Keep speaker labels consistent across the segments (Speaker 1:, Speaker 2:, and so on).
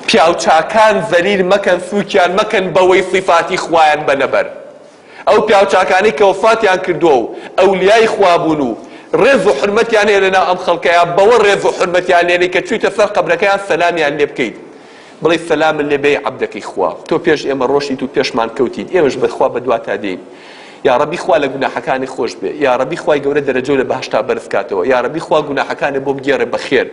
Speaker 1: پیاوچاکان زەلیل مەکەن سوکیان مەکەن بەوەی صیفاتی خوایان بەنە بەر ئەو پیاوچاکانەی کە وەفاتیان کردووە و ئەولیای خوا بوون و ڕێز و حورمەتیان هەیە لەناو ئەم خەڵکەیا بەوە ڕێز و حورمەتیان لێنێی کە چوویتە سەر قەبرەکەیان سەلامیان لێ بکەیت بڵێی سەلامت لێ بێ عەبدەکەی خوا تۆ پێش ئێمە ڕۆشتیت و پێشمان کەوتیت ئێمەش بەخوا بەدواتا دێین یاڕەبی خوا لە گوناحەکانی خۆش بێ یاڕەبی خوای گەورە دەرەجەو لە بەهەشتا بەرز کاتەوە یاڕەبی خوا گوناحەکانێ بۆ بگێڕێ بەخێر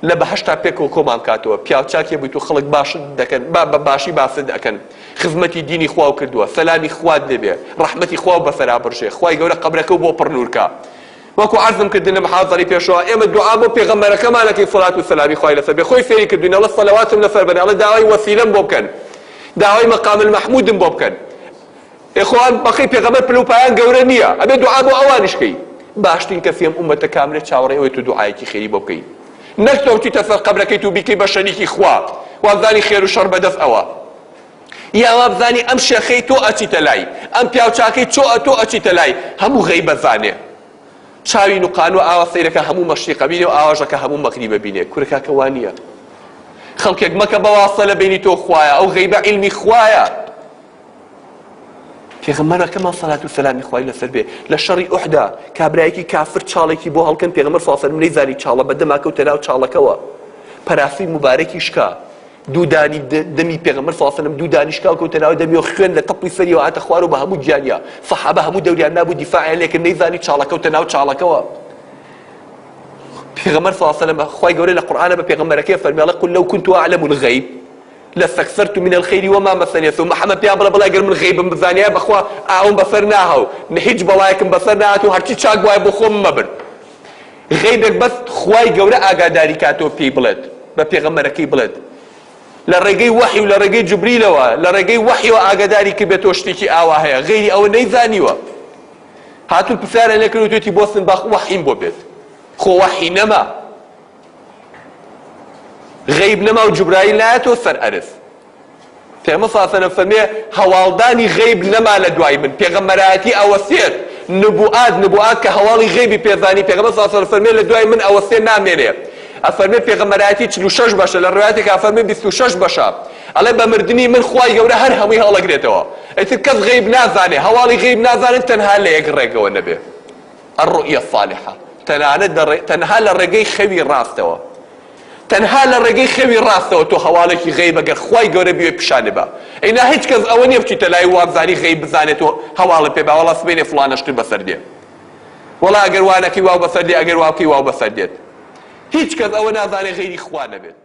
Speaker 1: لە بەهەشتا پێکەوە کۆمان کاتەوە پیاو چاکێ بوویت و خەڵک باشت دەکەن با بە باشی باست ئەکەن خزمەتی دینی خواو کردووە سەلامی خوات لێ بێ ڕەحمەتی خواو بەسەرا بڕژێ خوای گەورە قەبرەکەو بۆ پڕ نوور کا وەکو عەرزم کردن لە محازەرەی پێشەوە ئێمە دوعا بۆ پێغەمبەرەکەمان ئەکەین سەلات و سەلامی خوای لەسەر بێ خۆی فێری کردوین ئەڵێ سەلەواتم لەسەر بەن ئەڵێ داوای وەسیلەم بۆ بکەن داوای مەقام المەحمودم بۆ بکەن ئێ خۆ ئەم بەقەی پێغەمبەر پلە و پایان گەورە نییە ئەبێ دوعا بۆ ئەوانیش کەی باشترین کەسی ئەم ئومەتە کاملە چاوەڕێی ئەوەی تۆ دوعایەکی خێری بۆ بکەی نەک تۆ بچیتە سەر قەبرەکەیت و بیکەی بە شەریکی خوا وابزانی خێر و شەڕ بەدەست ئەوە یا وابزانی ئەم شێخەی تۆ ئەچیتە لای ئەم پیاوچاکەی چۆ تۆ ئەچیتە لای هەموو غەیبە زانێ چاوی نوقانوە ئاوا سەیرەکە هەموو مەشریقە بینێ و ئاواژەکە هەموو مەغریبە بینێ کورە کاکە وانیە خەڵکێک مەکە بە واستە لە بینی تۆ خوایە ئەو غەیبە عیلمی خوایە پێغەمبەرەکەمان سەلات و سەلامی خوای لەسەر بێ لە شەڕی ئوحدا کابرایەکی کافر چاڵێکی بۆ هەڵکەن پێغەمبەر صلی الله علیه و سلم نەیزانی چاڵە بە دەما کەوتە ناو چاڵەکەوە پەراسوی موبارەکی شکا دوو دانی دەمی پێغەمبەر صلی الله علیه و سلم دوو دانی شکا و کەوتە ناو دەمی و خوێن لە تەپڵی سەریەوە هاتە خوار و بە هەموو گیانیا سەحابە هەموو دەوریان نابوو دیفاعیان لێکرد نەیزانی چاڵە کەوتە ناو چاڵەکەوە پێغەمبەر صلی الله علیه و سلم خوای گەورە لە قورئانە بە پێغەمبەرەکەی فەرمی ئەڵێ قل لو كنت اعلم الغیب لاستکثرت من الخیر وما مسنی السوء محمد پێیان بڵێ بڵێ گەر من غەیبم بزانیایە بەخوا ئاوم بەسەر ناهاو هیچ بەڵایەکم بەسەر نەهات و هەرچی چاک بوایە بۆ خۆمم ئەبرد غەیبێک بەس خوای گەورە ئاگاداری کاتەوە پێی بڵێت بە پێغەمبەرەکەی بڵێت لە ڕێگەی وەحی و لە ڕێگەی جوبریلەوە لە ڕێگەی وەحیەوە ئاگاداری کردبێتەوە شتێکی ئاوا هەیە غەیری ئەوە نەیزانیوە هاتوون پرسیاریان لێ کرد وتویەتی بۆستن با وەحیم بۆ بێت خۆ وەحی نەما غەیب نەما و جوبرائیل نایەتەوە سەر ئەرز پێغەمبەر صلی الله علیه و فەرمێ هەواڵدانی غەیب نەما لە دوای من پێغەمبەرایەتی ئەوەسێت نبوئات نبوئات کە هەواڵی غەیبی پێزانی پێغەمبەر صلی الله علیه و فەرمێ لە دوای من ئەوەسێ نامێنێ ئەفەرمێ پێغەمبەرایەتی 46 بەشە لە ڕوایەتێک ئەفەرمێ 26 بەشە ئەڵێ بە مردنی من خوای گەورە هەر هەمووی هەڵەگرێتەوە ئیتر کەس غەیب نازانێ هەواڵی غەیب نازانێت تەنها لە یەک ڕێگەوە نەبێ الرؤیە الصالحە تەنانەت تەنها لە ڕێگەی خەوی ڕاستەوە تەنها لە ڕێگەی خەوی ڕاستەوە تۆ هەواڵێکی غەیب ئەگەر خوای گەورە بیوێ پیشانێ با ئینا هیچ کەس ئەوە نییە بچیتە لای وابزانی غەیب بزانێت و هەواڵت پێ با وەڵا سبەینێ فڵانە شتت بەسەر دێ وەڵا ئەگەر وا نەکەی واو بەسەر دێ ئەگەر وا بکەی واو بەسەر دێت هیچ کەس ئەوە نازانێ غەیری خوا نەبێت.